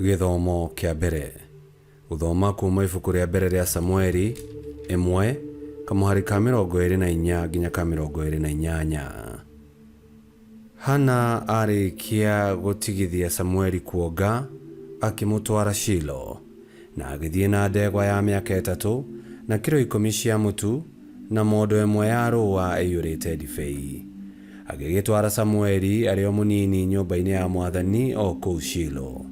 Gĩthomo kĩa mbere. Gũthoma kuuma ibuku rĩa mbere rĩa Samueli 1, kamũhari ka 24 nginya ka 28. Hana arĩkia gũtigithia Samueli kuonga, akĩmũtwara Shilo, na agĩthiĩ na ndegwa ya mĩaka 3, na kiro 10 cia mũtu, na mondo ĩmwe ya rũũa ĩiyũrĩte ndibei. Agĩgĩtwara Samueli arĩ o mũnini nyũmba-inĩ ya mwathani o kũu Shilo.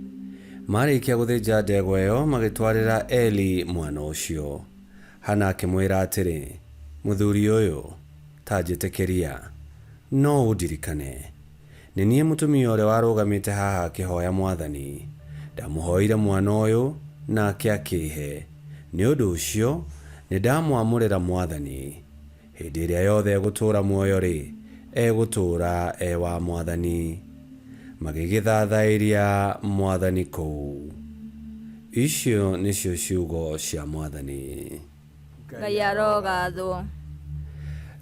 Maarĩkia gũthĩnja ndegwa ĩyo, magĩtwarĩra Eli mwana ũcio. Hana akĩmwĩra atĩrĩ, Mũthuri ũyũ, ta njĩtĩkĩria, no ũndirikane. Nĩ niĩ mũtumia ũrĩa warũgamĩte haha akĩhoya mwathani. Ndamũhoire mwana ũyũ, nake akĩĩhe. Nĩ ũndũ ũcio nĩndamwamũrĩra mwathani. Hĩndĩ ĩrĩa yothe egũtũũra muoyo-rĩ, egũtũũra e wa mwathani. Magĩgĩthaathaĩria mwathani kũu. Icio nĩcio ciugo cia mwathani. Ngai arogathwo.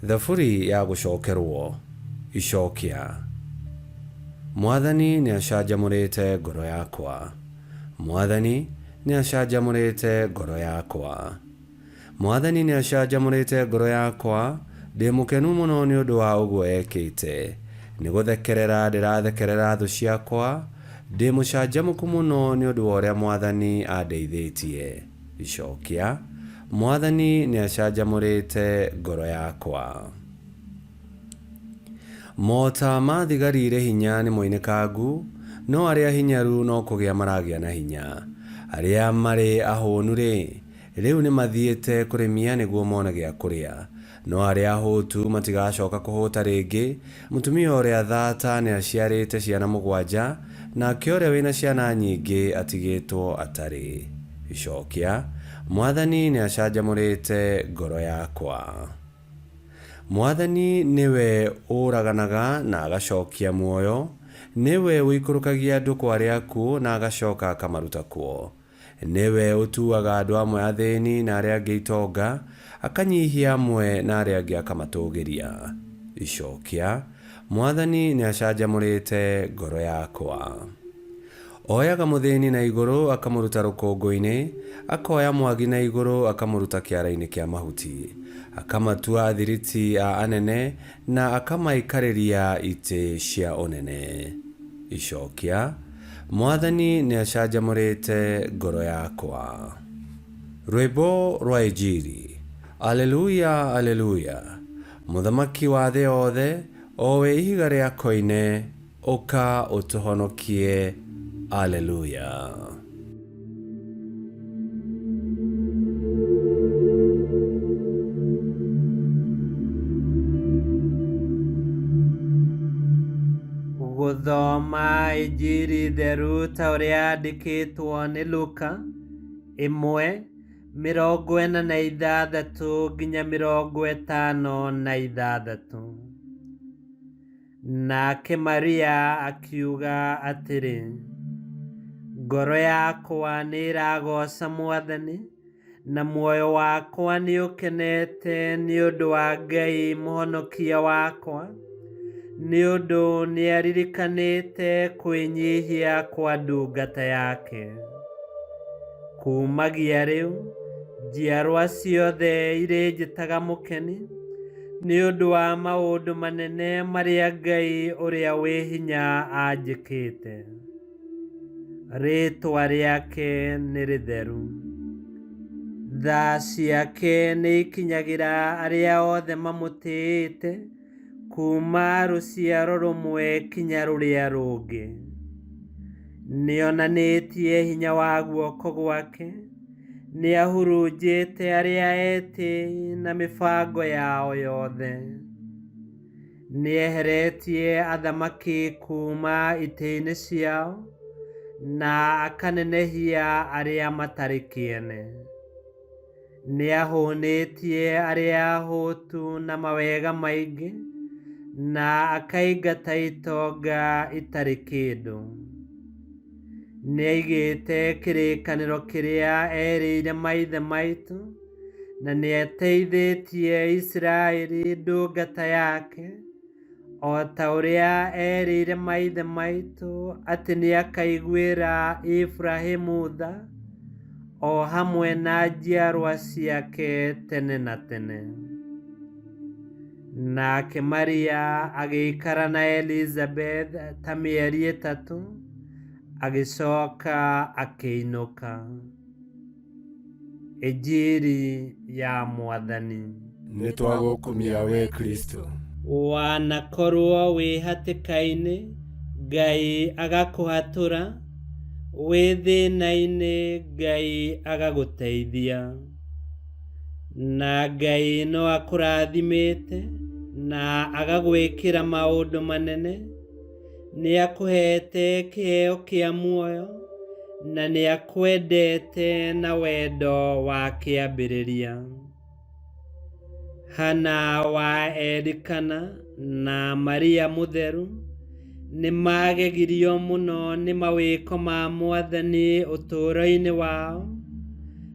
Thaburi ya gũcokerwo. Icokia. Mwathani nĩacanjamũrĩte ngoro yakwa. Mwathani nĩacanjamũrĩte ngoro yakwa. Mwathani nĩacanjamũrĩte ngoro yakwa, ndĩ mũkenu mũno nĩ ũndũ wa ũguo ekĩte. Nĩgũthekerera ndĩrathekerera thũ ciakwa, ndĩ mũcanjamũku mũno nĩ ũndũ wa ũrĩa Mwathani andeithĩtie. Icokia, Mwathani nĩacanjamũrĩte ngoro yakwa. Mota ma thigari irĩ hinya nĩ moinĩkangu, no arĩa ahinyaru no kũgĩa maragĩa na hinya. Arĩa marĩ ahũnu-rĩ, rĩu nĩmathiĩte kũrĩmia nĩguo mone gĩa kũrĩa, no arĩa ahũtu matigacoka kũhũta rĩngĩ. Mũtumia ũrĩa thata nĩaciarĩte ciana 7, nake ũrĩa wĩ na ciana nyingĩ atigĩtwo atarĩ. Icokia, Mwathani nĩacanjamũrĩte ngoro yakwa. Mwathani nĩwe ũũraganaga na agacokia muoyo, nĩwe ũikũrũkagia andũ kwa arĩa akuũ na agacoka akamaruta kuo. Nĩwe ũtuaga andũ amwe athĩni na arĩa angĩ itonga, akanyihia amwe na arĩa angĩ akamatũũgĩria. Icokia, Mwathani nĩacanjamũrĩte ngoro yakwa. Oyaga mũthĩni na igũrũ akamũruta rũkũngũ-inĩ, akoya mwagi na igũrũ akamũruta kĩara-inĩ kĩa mahuti. Akamatua athiriti a anene na akamaikarĩria itĩ cia ũnene. Icokia, Mwathani nĩacanjamũrĩte ngoro yakwa. Rwĩmbo rwa Injiri. Aleluya, Aleluya! Mũthamaki wa thĩ yothe, o we ihiga rĩa koine, ũka ũtũhonokie. Aleluya. Gũthoma Injiri theru ta ũrĩa yandĩkĩtwo nĩ Luka 1:46 nginya 56. Nake Maria akiuga atĩrĩ, Ngoro yakwa nĩĩragooca Mwathani, na muoyo wakwa nĩũkenete nĩ ũndũ wa Ngai Mũhonokia wakwa, nĩ ũndũ nĩaririkanĩte kwĩnyihia kwa ndungata yake. Kuumagia rĩu, njiarwa ciothe irĩnjĩtaga mũkeni, nĩ ũndũ wa maũndũ manene marĩa Ngai ũrĩa wĩ hinya anjĩkĩte. Rĩĩtwa rĩake nĩ rĩtheru. Tha ciake nĩikinyagĩra arĩa othe mamũtĩĩte, kuuma rũciaro rũmwe kinya rũrĩa rũngĩ. Nĩonanĩtie hinya wa guoko gwake, nĩahurunjĩte arĩa etĩĩi na mĩbango yao yothe. Nĩeheretie athamaki kuuma itĩ-inĩ ciao, na akanenehia arĩa matarĩ kĩene. Nĩahũnĩtie arĩa ahũtu na mawega maingĩ, na akaingata itonga itarĩ kĩndũ. Nĩaigĩte kĩrĩkanĩro kĩrĩa erĩire maithe maitũ, na nĩateithĩtie Isiraeli ndungata yake, O ta ũrĩa eerĩire maithe maitũ atĩ nĩakaiguĩra Iburahĩmu tha, o hamwe na njiarwa ciake tene na tene. Nake Maria agĩikara na Elizabeth ta mĩeri 3, agĩcoka akĩinũka. Injiri ya Mwathani. Nĩ twagũkumia we Kristo. Wanakorwo wĩ hatĩka-inĩ, Ngai agakũhatũra, wĩ thĩna-inĩ, Ngai agagũteithia. Na Ngai no akũrathimĩte na agagwĩkĩra maũndũ manene. Nĩ akũheete kĩheo kĩa muoyo na nĩ akwendete na wendo wa kĩambĩrĩria. Hana wa Elikana na Maria Mũtheru nĩ magegirio mũno nĩ mawĩko ma Mwathani ũtũũro-inĩ wao,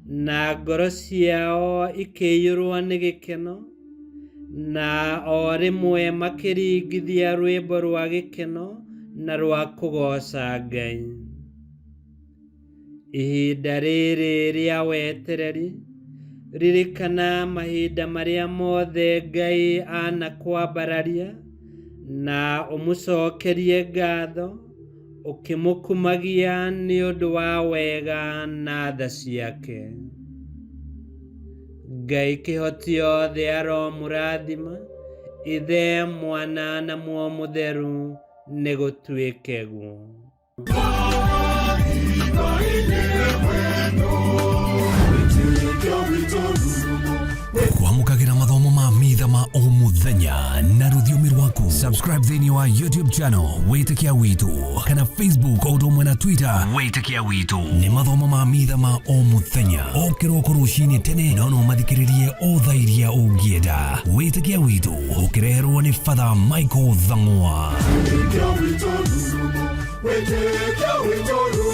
na ngoro ciao ikĩiyũrwo nĩ gĩkeno, na o rĩmwe makĩringithia rwĩmbo rwa gĩkeno na rwa kũgooca Ngai. Ihinda rĩrĩ rĩa wetereri, ririkana mahinda marĩa mothe Ngai anakwambararia na ũmũcokerie ngatho ũkĩmũkumagia nĩ ũndũ wa wega na tha ciake. Ngai kĩhoti othe aromũrathima, Ithe, Mwana na Muoyo Mũtheru, nĩ gũtuĩke guo. Kwamũkagĩra mathomo ma mitha ma o mũthenya na rũthiomi rwaku. Subscribe thĩinĩ wa YouTube channel Wĩtĩkia Witũ kana Facebook o ũndũ ũmwe na Twitter Wĩtĩkia Witũ. Nĩ mathomo ma mitha ma o mũthenya o kĩroko rũcinĩ tene, no no mathikĩrĩrie o thaa iria ũngĩenda. Wĩtĩkia Witũ ũkĩreherwo nĩ Father Michael Thang'wa. Wĩtĩkia witũ rurumo, wĩtĩkia witũ.